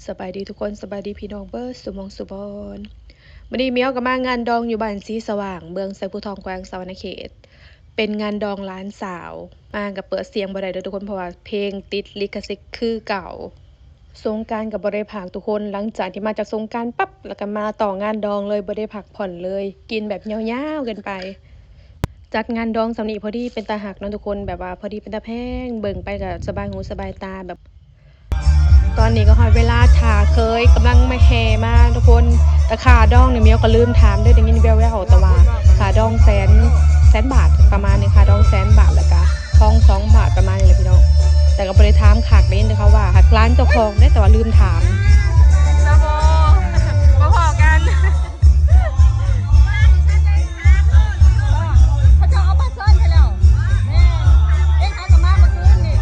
ສະບາຍດີທຸກຄົນ ສະບາຍດີພີ່ນ້ອງເບິດສູ່ໝ່ອງສູ່ບ່ອນ. ມື້ນີ້ໝຽວກໍມາງານດອງຢູ່ບ້ານສີສະຫວ່າງ ເມືອງໄຊພູທອງ ແຂວງສະຫວັນນະເຂດ. ເປັນງານດອງຫຼານສາວ ມາກໍເປີດສຽງບໍ່ໄດ້ເດີ້ທຸກຄົນ ເພາະວ່າເພງຕິດລິຂະສິດຄືເກົ່າ. ສົງການກໍບໍ່ໄດ້ພັກທຸກຄົນ ຫຼັງຈາກທີ່ມາຈາກສົງການປັບ ແລ້ວກໍມາຕໍ່ງານດອງເລີຍ ບໍ່ໄດ້ພັກຜ່ອນເລີຍ ກິນແບບຍາວໆກັນໄປ. ຈັດງານດອງສ່ຳນີ້ພໍດີເປັນຕາຮັກເນາະທຸກຄົນ ແບບວ່າພໍດີເປັນຕາແພງ ເບິ່ງໄປກໍສະບາຍຫູສະບາຍຕາແບບ. ຕອນນີ້ກໍຮອດເວລາຖ້າເຂີຍກຳລັງມາແຫ່ມາທຸກຄົນ. ແຕ່ຄ່າດອງນີ້ໝຽວກໍລືມຖາມເດີ້ ໄດ້ຍິນແວ່ວໆ ແຕ່ວ່າຄ່າດອງແສນ ແສນບາດປະມານນີ້ ຄ່າດອງແສນບາດ ແລ້ວກະທອງສອງບາດປະມານນີ້ແຫຼະພີ່ນ້ອງ. ແຕ່ກໍບໍ່ໄດ້ຖາມຄັກ ໄດ້ຍິນແຕ່ເຂົາວ່າຮັກຫຼານເຈົ້າຂອງເດ້ ແຕ່ວ່າລືມຖາມ. ສະໂບ ບໍ່ພໍ້ກັນ. ເຂົາເຈົ້າເອົາປາເຊີນໃຫ້ແລ້ວ. ແມ່ນ ເອງຫາກໍມາເມື່ອຄືນນີ້.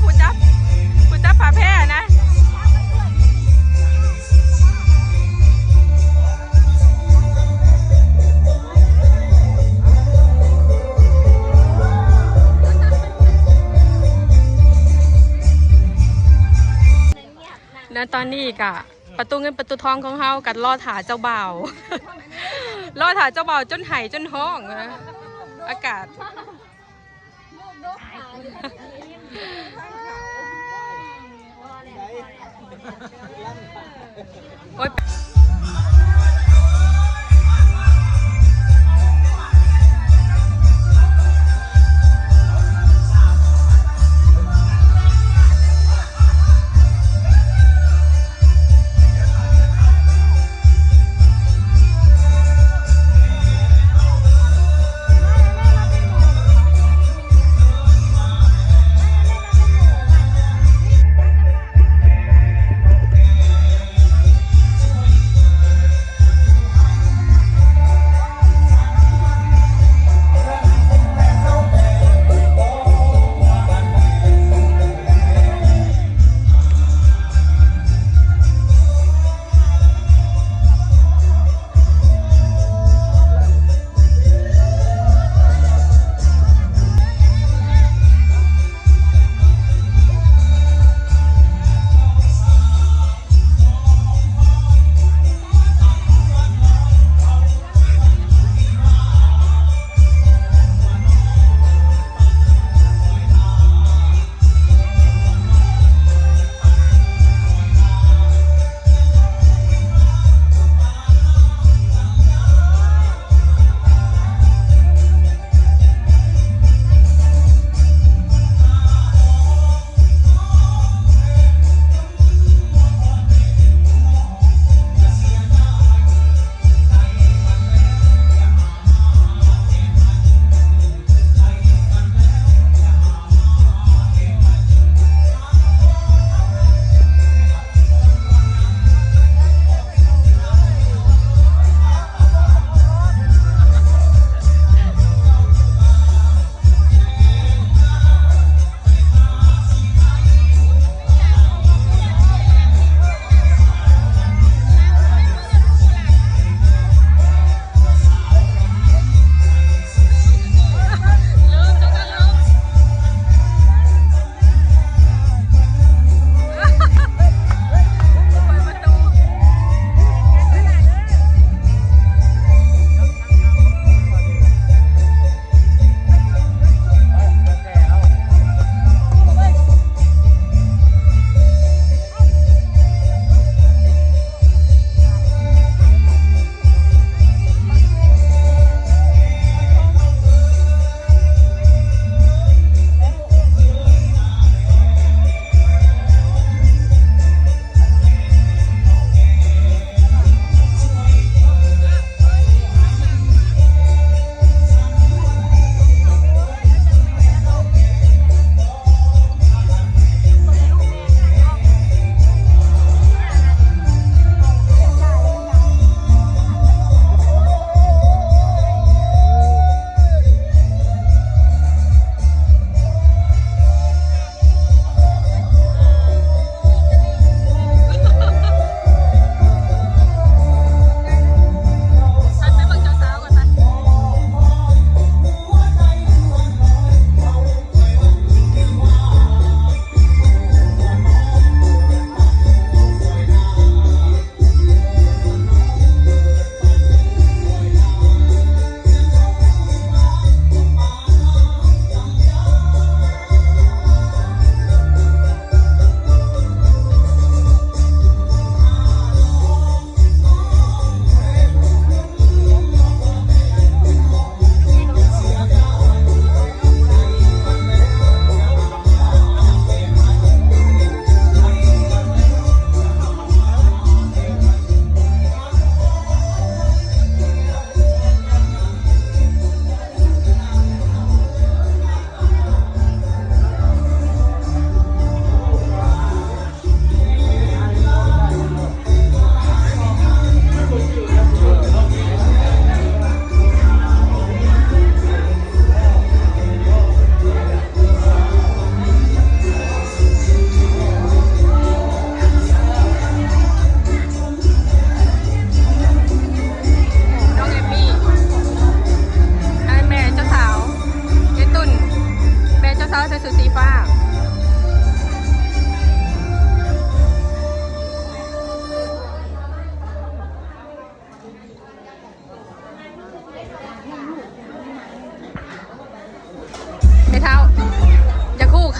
ຜູ້ຈັບ ຜູ້ຈັບຜ້າແພນະ. ແລະຕອນນີ້ກະປະຕູເງິນປະຕູທອງຂອງເຮົາກະລໍຖ້າເຈົ້າບ່າວ ລໍຖ້າເຈົ້າບ່າວຈົນໄຫ້ຈົນຮ້ອງ ອາກາດ. ໂອ້ຍ. ເ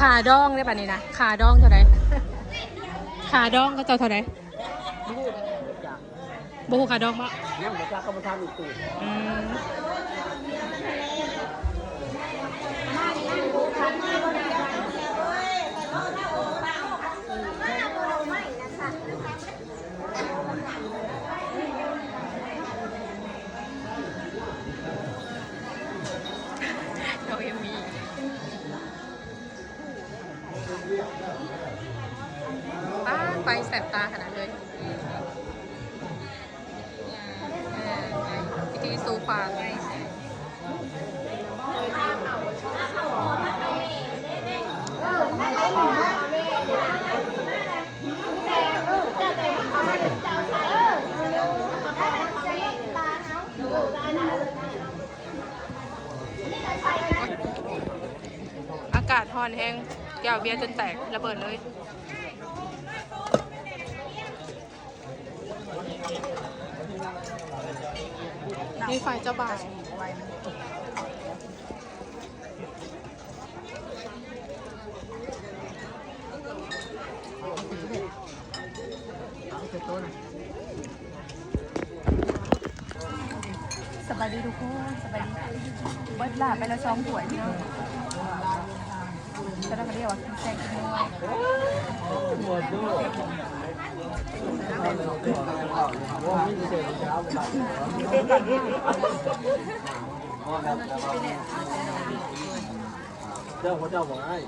ຄ່າດອງເດ້ ບາດນີ້ນະ ຄ່າດອງເທົ່າໃດ? ຄ່າດອງເຂົາເຈົ້າເທົ່າໃດ? ບໍ່ຮູ້ ບໍ່ຮູ້ຄ່າດອງບໍ່? ຍັງບໍ່ຈັກ ເຂົາບໍ່ຖາມອີກຕື່ມ. ອືມ ນ້ອງເອມມີ ປ້າດ ໄຟແສບຕາຂະໜາດເລີຍ. ເອີ ພິທີສູ່ຂວັນ. ອາກາດຮ້ອນແຮງ ແກ້ວເບຍຈົນແຕກລະເບີດເລີຍ. ນີ້ຝ່າຍເຈົ້າບ່າວ. ສະບາຍດີທຸກຄົນ ສະບາຍດີ. ເບິດຫຼ້າໄປລະສອງຖ້ວຍພີ່ນ້ອງ. ສະດອກກະເດຍວ່າກິນແຊງກິນນ້ອຍ. ເຈົ້າ ເຈົ້າບໍ່ອ້າຍ.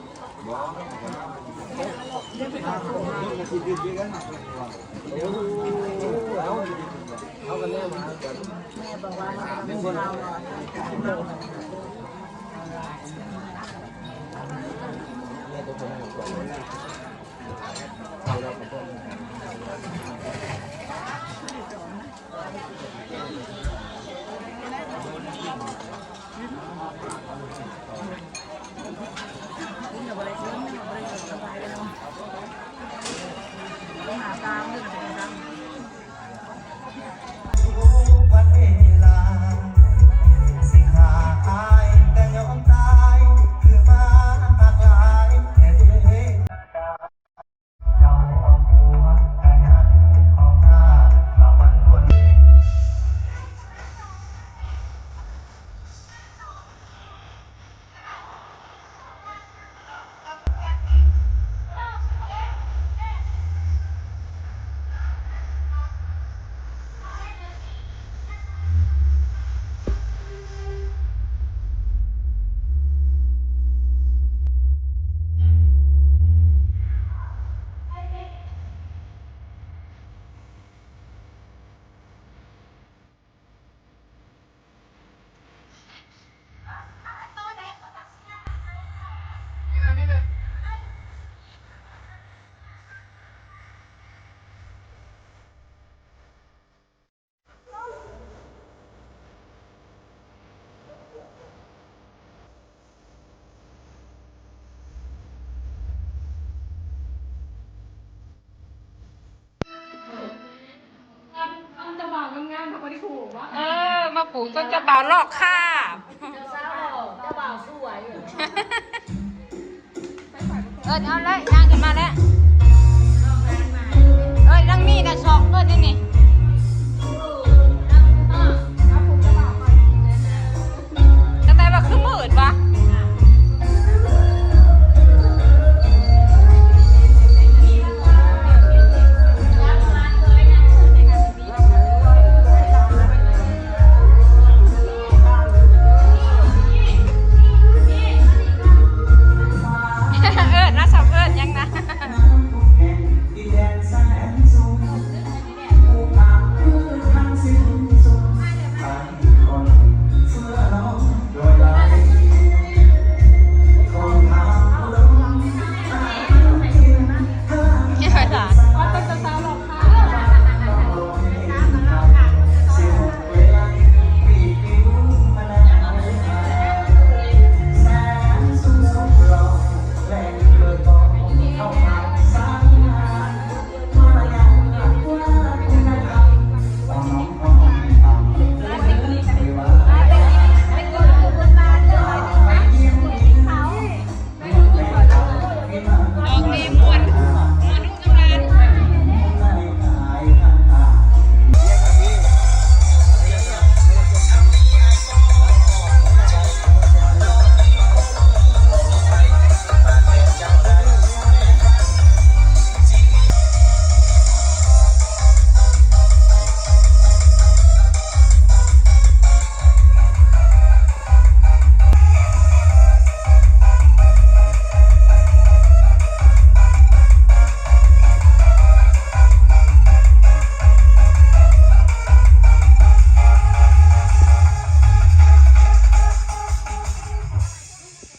ເຈົ້າບ່າວງາມໆ ເຂົາບໍ່ໄດ້ຜູກວະ? ເອີ ມາຜູກຕົ້ນເຈົ້າບ່າວລອກຄາບ. ເຈົ້າສາວຫຼໍ່ ເຈົ້າບ່າວສວຍ. ເອີ້ນເອົາເລີຍ ຍ່າງຂຶ້ນມາແລ້ວ. ເອີ້ນນາງມີ ນາງຊອກ ເອີ້ນນີ້.